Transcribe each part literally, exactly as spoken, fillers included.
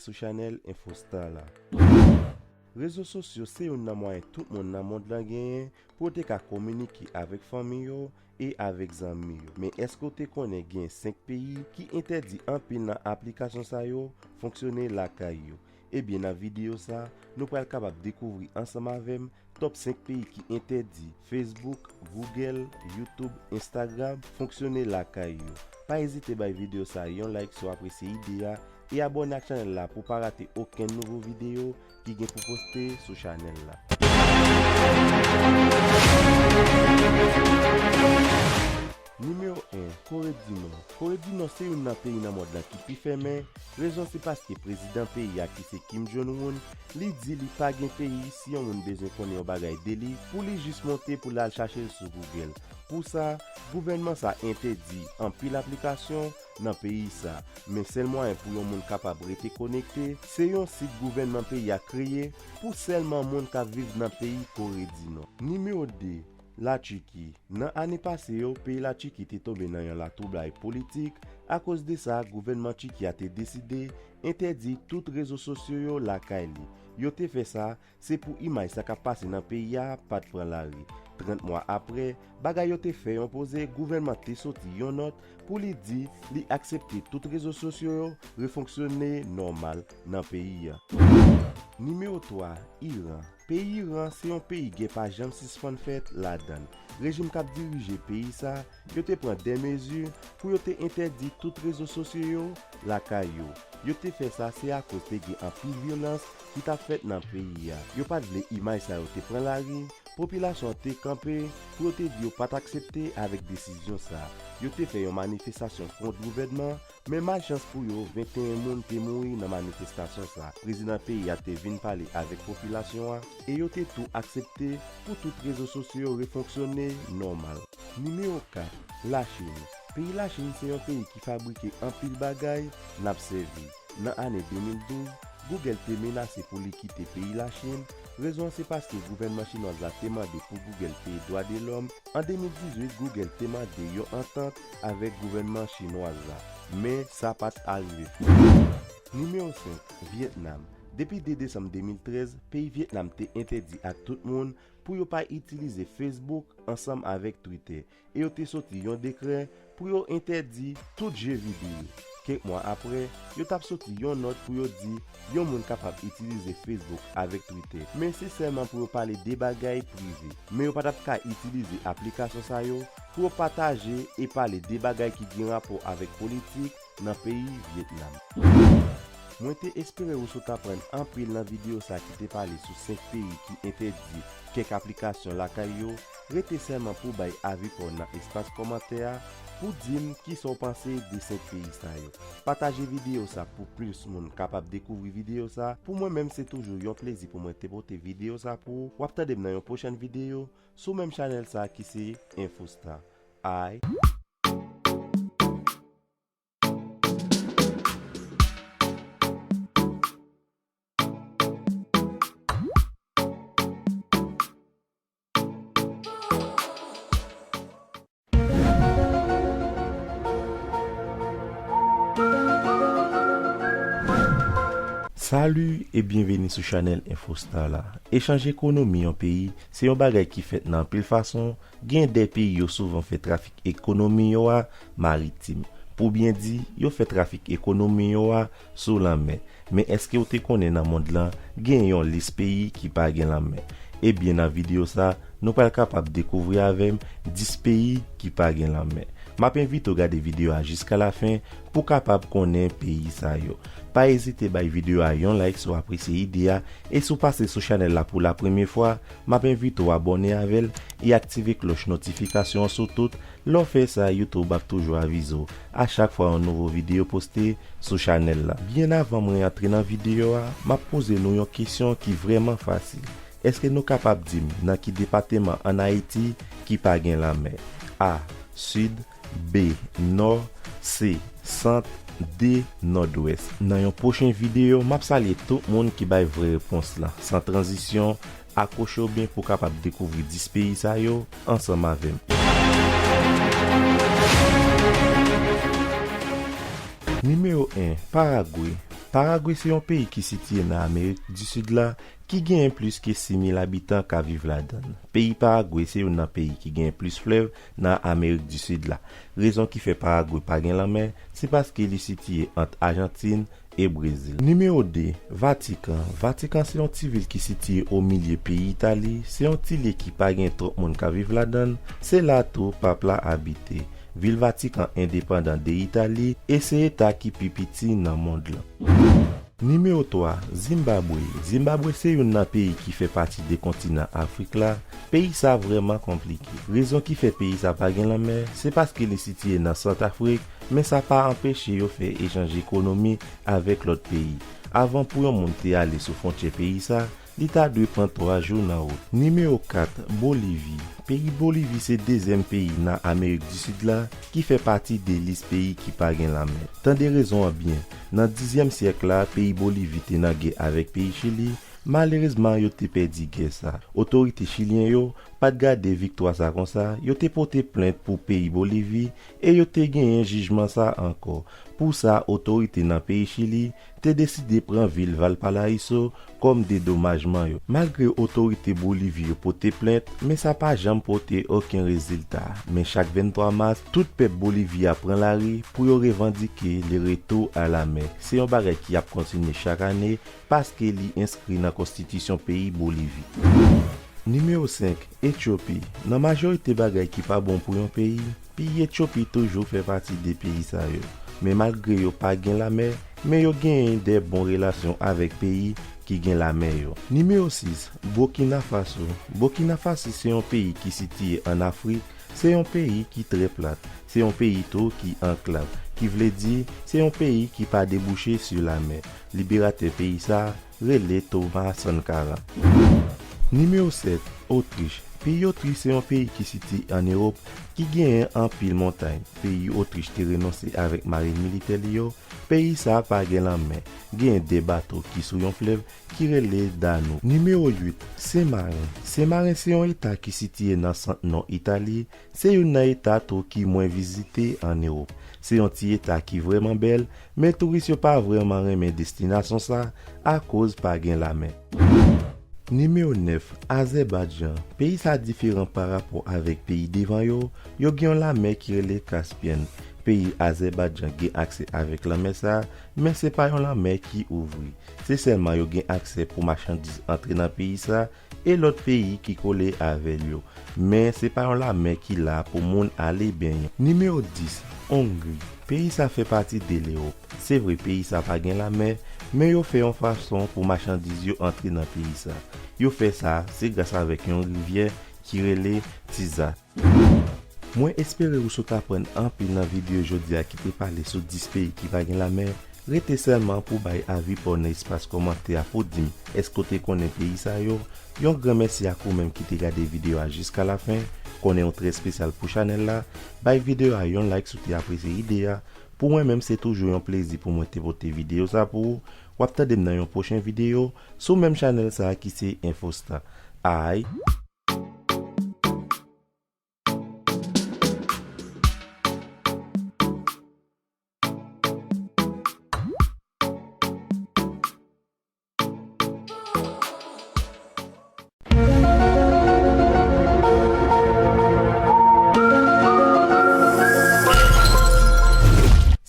sou chanèl Infostar la. Rezo sosyo se youn nan mwayen tout moun nan mond lan genyen pou yo te ka kominike avèk fanmi yo e avèk zanmi yo. Men èske w te konnen gen senk peyi ki entèdi anpil nan aplikasyon sa yo fonksyone lakay yo? Ebyen, nan videyo sa, nou pral kapab dekouvri ansanm avè m top senk peyi ki entèdi Facebook, Google, YouTube, Instagram fonksyone lakay yo. Pa ezite bay videyo sa yon like si w apresye ide a e abòne ak chanèl la pou w pa rate okenn nouvo videyo ki gen pou poste sou chanèl la. Nimewo en, Kore di Nò. Kore di Nò se youn nan peyi nan mond lan ki pi fèmen. Rezon se paske prezidan peyi a ki se Kim Jong-un, li di li pa gen peyi si yon moun bezwen konnen yon bagay de li, pou li jis monte pou l al chache l sou Google. Pou sa, gouvènman sa entèdi anpil aplikasyon nan peyi sa. Men sèl mwayen pou yon moun kapab rete konekte, se yon sit gouvènman peyi a kreye pou sèlman moun k ap viv nan peyi Kore di Nò. Nimewo de, Latiki. Nan ane pase yo, peyi Latiki te tonbe nan yon latwoublay politik. Akoz de sa, gouvènman Tiki a te deside entèdi tout rezo sosyo yo lakay li. Yo te fè sa, se pou imaj sa k ap pase nan peyi a pa t pran lari. Trant mwa apre, bagay yo te fè yon poze, gouvènman te soti yon nòt pou li di li aksepte tout rezo sosyo yo refonksyone nòmal nan peyi a. Nimewo twa, Iran. Peyi Iran se yon peyi gè pa janm sispann fèt ladan l. Rejim k ap dirije peyi sa, yo te pran de mezi pou yo te entèdi tout rezo sosyo yo lakay yo. Yo te fè sa se akoz te gen anpil vyolans ki t ap fèt nan peyi a. Yo pa t vle imaj sa yo te pran lari, popilasyon an te kanpe pou yo te di yo pa t aksepte avèk desizyon sa. Yo te fè yon manifestasyon kont gouvènman, men malchans pou yo, venteyen moun te mouri nan manifestasyon sa. Prezidan peyi a te vin pale avèk popilasyon an e yo te tou aksepte pou tout rezo sosyo yo refonksyone nòmal. Nimewo kat, Lachin. Peyi Lachin se yon peyi ki fabrike anpil bagay n ap sèvi. Nan ane de mil douz, Google te menase pou li kite peyi Lachin. Rezon an se paske gouvènman chinwaz la te mande pou Google peye dwa de lòm. An de mil dizuit, Google te mande yon antant avèk gouvènman chinwaz la, men sa pa t arive fèt. Nimewo senk, Vyetnam. Depi de desanm de mil trèz, peyi Vyetnam te entèdi ak tout moun pou yo pa itilize Facebook ansanm avèk Twitter, e yo te soti yon dekrè pou yo entèdi tout je videyo. Kèk mwa apre, yo t ap soti yon nòt pou yo di yon moun kapab itilize Facebook avèk Twitter, men se sèlman pou yo pale de bagay prive. Men yo pa t ap ka itilize aplikasyon sa yo pou yo pataje e pale de bagay ki gen rapò avèk politik nan peyi Vyetnam. Mwen te espere ou sot aprann anpil nan videyo sa ki te pale sou senk peyi ki entèdi kèk aplikasyon lakay yo. Rete sèlman pou w bay avi pa w nan espas kòmantè a, pou w di m kisa w panse de senk peyi sa yo. Pataje videyo sa pou plis moun kapab dekouvri videyo sa. Pou mwen menm, se toujou yon plezi pou mwen te pote videyo sa pou ou. W ap tande m nan yon pwochèn videyo sou menm chanèl sa ki se Infostar. Ay. Salut e byenveni sou chanèl Infostar la. Echanj ekonomi yon peyi se yon bagay ki fèt nan anpil fason. Gen de peyi yo souvan fè trafik ekonomi yo a maritim. Pou byen di, yo fè trafik ekonomi yo a sou lanmè. Men èske w te konnen nan mond lan gen yon lis peyi ki pa gen lanmè? Ebyen, nan videyo sa, nou pral kapab dekouvri avè m dis peyi ki pa gen lanmè. M ap envite w gade videyo a jiska lafen pou w kapab konnen peyi sa yo. Pa ezite bay videyo a yon like si w apresye ide a, e si w pase sou chanèl la pou la premye fwa, m ap envite w abòne avè l e aktive klòch notifikasyon an sou tout. Lè w fè sa, YouTube ap toujou avize w a chak fwa yon nouvo videyo poste sou chanèl la. Byen avan mwen antre nan videyo a, m ap poze nou yon kesyon ki vrèman fasil. Èske nou kapab di m nan ki depatman ann Ayiti ki pa gen lanmè? A, Sid, B, Nò, C, Sant, D, Nòdwès. Nan yon pwochen videyo, m ap salye tout moun ki bay vrè repons lan. San tranzisyon, akwoche w byen pou w kapab dekouvri dis peyi sa yo ansanm avè m. Nimewo en, Paragwe. Paragwe se yon peyi ki sitiye nan Amerik di Sid la, ki genyen plis ke sis mil abitan k ap viv ladan l. Peyi Paragwe se youn nan peyi ki genyen plis flèv nan Amerik di Sid la. Rezon ki fè Paragwe pa gen lanmè, se paske li sitiye ant Ajantin e Brezil. Nimewo de, Vatikan. Vatikan se yon ti vil ki sitiye o milye peyi Itali, se yon ti lye ki pa gen twòp moun k ap viv ladan l, se la tou pap la abite. Vil Vatikan endepandan de Itali e se eta ki pi piti nan mond lan. Nimewo twa, Zimbabwe. Zimbabwe se youn nan peyi ki fè pati de kontinan Afrik la. Peyi sa vrèman konplike. Rezon ki fè peyi sa pa gen lanmè, se paske li sitiye nan Sant Afrik, men sa pa anpeche yo fè echanj ekonomi avèk lòt peyi. Avan pou yon moun te ale sou fwontyè peyi sa, li ta dwe pran twa jou nan wout. Nimewo kat, Bolivi. Peyi Bolivi se dezyèm peyi nan Amerik di Sid la ki fè pati de lis peyi ki pa gen lanmè. Tande rezon an byen, nan dizyèm syèk la, peyi Bolivi te nan gè avèk peyi Chili. Malerezman, yo te pèdi gè sa. Otorite chilyen yo pa t gade viktwa sa konsa, yo te pote plent pou peyi Bolivi e yo te genyen jijman sa ankò. Pou sa, otorite nan peyi Chili te deside pran vil Valparaíso kòm dedomajman yo. Malgre otorite Bolivi yo pote plent, men sa pa janm pote okenn rezilta. Men chak venntwa mas, tout pèp Bolivi a pran lari pou yo revandike le retour à la mer. Se yon bagay ki ap kontinye chak ane paske li enskri nan konstitisyon peyi Bolivi. Nimewo senk, Etyopi. Nan majorite bagay ki pa bon pou yon peyi, peyi Etyopi toujou fè pati de peyi sa yo. Men malgre yo pa gen lamè, men yo genyen de bon relasyon avèk peyi ki gen lamè yo. Nimewo sis, Burkina Faso. Burkina Faso se yon peyi ki sitiye ann Afrik, se yon peyi ki trè plat, se yon peyi tou ki anklav, ki vle di se yon peyi ki pa debouche sou lamè. Liberatè peyi sa rele Thomas Sankara. Nimewo sèt, Otrich. Peyi Otrich se yon peyi ki sitiye ann Ewòp, ki genyen anpil montay. Peyi Otrich te renonse avèk marin militè li yo. Peyi sa pa gen lanmè. Genyen de bato ki sou yon flèv ki rele Danoub. Nimewo uit, Senmaren. Senmaren se yon eta ki sitiye nan sant nò Itali. Se youn nan eta tou ki mwen vizite ann Ewòp. Se yon ti eta ki vrèman bèl, men touris yo pa vrèman renmen destinasyon sa akoz pa gen lamè. Nimewo nèf, Azèbaydjan. Peyi sa diferan pa rapò avèk peyi devan yo. Yo gen yon lamè ki rele Kaspyèn. Peyi Azèbaydjan gen aksè avèk lamè sa, men se pa yon lamè ki ouvri. Se sèlman yo gen aksè pou machandiz antre nan peyi sa e lòt peyi ki kole avè l yo. Men se pa yon lamè ki la pou moun ale benyen. Nimewo dis, Ongri. Peyi sa fè pati de Lewòp. Se vre peyi sa pa gen lamè, men yo fè yon fason pou machandiz yo antre nan peyi sa. Yo fè sa, se gras avèk yon rivyè ki rele Tiza. Mwen espere ou sot aprann anpil nan videyo jodi a ki te pale sou dis peyi ki pa gen lamè. Rete sèlman pou bay avi pa w nan espas kòmantè a pou di m èske w te konnen peyi sa yo. Yon gran mèsi ak ou menm ki te gade videyo a jiska lafen. Konnen w trè espesyal pou chanèl la. Bay videyo a yon like si w te apresye ide a. Pou mwen menm, se toujou yon plezi pou mwen te pote videyo sa pou ou. W ap tande m nan yon pwochen videyo sou menm chanèl sa ki se Infostar. Ay!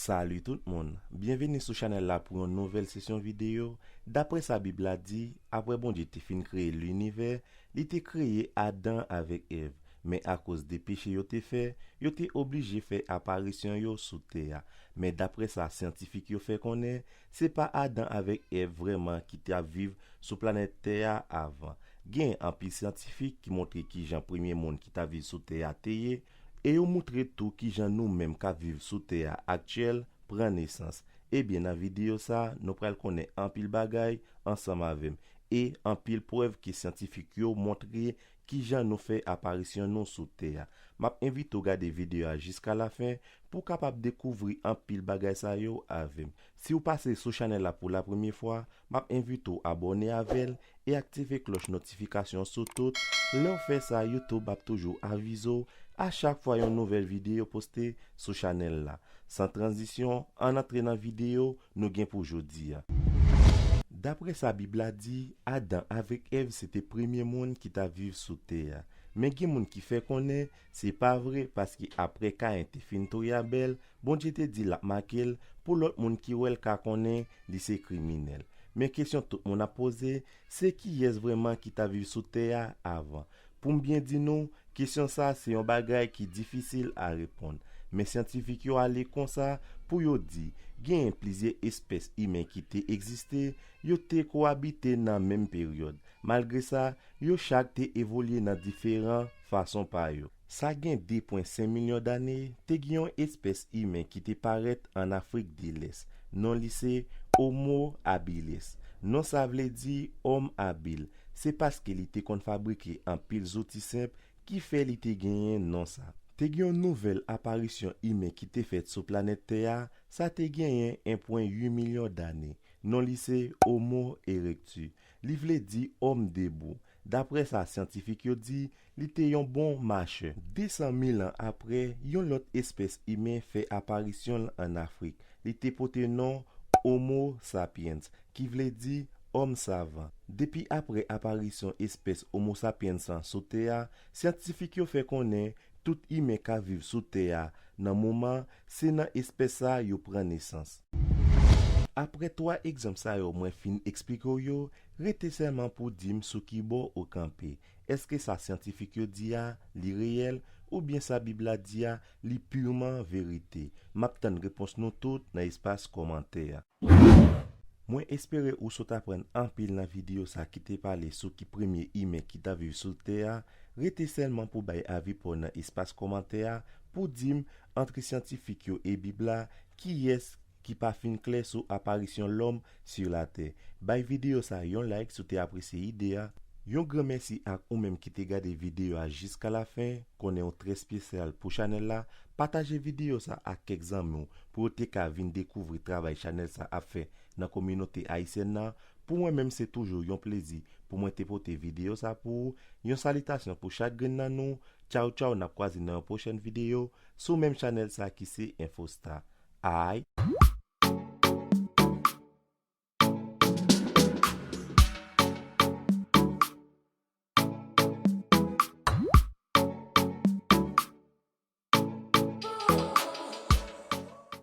Salut tout moun! Byenveni sou chanèl la pou yon nouvèl sesyon videyo. Daprè sa Bib la di, apre Bondye te fin kreye linivè, li te kreye Adan avèk Èv. Men akoz de peche yo te fè, yo te oblije fè aparisyon yo sou tè a. Men daprè sa syantifik yo fè konnen, se pa Adan avèk Èv vrèman ki t ap viv sou planèt tè a avan. Gen anpil syantifik ki montre kijan premye moun ki t ap viv sou tè a te ye, e yo moutre tou kijan nou menm k ap viv sou tè a aktyèl pran nesans. Ebyen, nan videyo sa, nou pral konnen anpil bagay ansanm avè m, e anpil prèv ke syantifik yo montre kijan nou fè aparisyon nou sou tè a. M ap envite w gade videyo a jiska lafen pou w kapab dekouvri anpil bagay sa yo avè m. Si w pase sou chanèl la pou la premye fwa, m ap envite w abòne avè l e aktive klòch notifikasyon sou tout. Lè w fè sa, YouTube ap toujou avize w a chak fwa yon nouvèl videyo poste sou chanèl la. San tranzisyon, ann antre nan videyo nou gen pou jodi a. Daprè sa Bib la di, Adan avèk Èv se te premye moun ki t ap viv sou tè a. Men gen moun ki fè konnen se pa vre, paske apre Kayen te fin touye Abèl, Bondye te di l ap make l pou lòt moun ki wè l ka konnen li se kriminèl. Men kesyon tout moun ap poze, se kiyès vrèman ki t ap viv sou tè a avan? Pou m byen di nou, kesyon sa a se yon bagay ki difisil a reponn. Men syantifik yo ale konsa pou yo di, genyen plizyè espès imen ki te egziste, yo te kowabite nan menm peryòd. Malgre sa, yo chak te evolye nan diferan fason pa yo. Sa gen de pwen senk milyon dane, te gen yon espès imen ki te parèt ann Afrik de Lès. Non li se Homo habilis. Non sa vle di òm abil. Se paske li te konn fabrike anpil zouti senp ki fè li te genyen non sa. Te gen yon nouvèl aparisyon imen ki te fèt sou planèt tè a, sa te genyen en pwen uit milyon dane. Non li se Homo erectus. Li vle di òm debou. Daprè sa syantifik yo di, li te yon bon machè. De san mil an apre, yon lòt espès imen fè aparisyon l ann Afrik. Li te pote non Homo sapiens, ki vle di òm savan. Depi apre aparisyon espès Homo sapiens lan sou tè a, syantifik yo fè konnen tout imen k ap viv sou tè a nan moman, se nan espès sa a yo pran nesans. Apre twa egzanp sa yo mwen fin eksplike w yo, rete sèlman pou w di m sou ki bò ou kanpe. Èske sa syantifik yo di a, li reyèl, oubyen sa Bib la di a, li piman verite? M ap tann repons nou tout nan espas kòmantè a. Mwen espere ou sot aprann anpil nan videyo sa ki te pale sou ki premye imen ki t ap viv sou tè a. Rete sèlman pou w bay avi pa w nan espas kòmantè a pou w di m, antre syantifik yo e Bib la, kiyès ki pa fin klè sou aparisyon lòm sou latè? Bay videyo sa yon like si w te apresye ide a. Yon gran mèsi ak ou menm ki te gade videyo a jiska lafen. Konnen w trè espesyal pou chanèl la. Pataje videyo sa ak kèk zanmi w pou yo te ka vin dekouvri travay chanèl sa ap fè nan kominote ayisyèn nan. Pou mwen menm, se toujou yon plezi pou mwen te pote videyo sa pou ou. Yon salitasyon pou chak grenn nan nou. Tchaw tchaw, n ap kwaze nan yon pwochèn videyo sou menm chanèl sa ki se Infostar. Ay.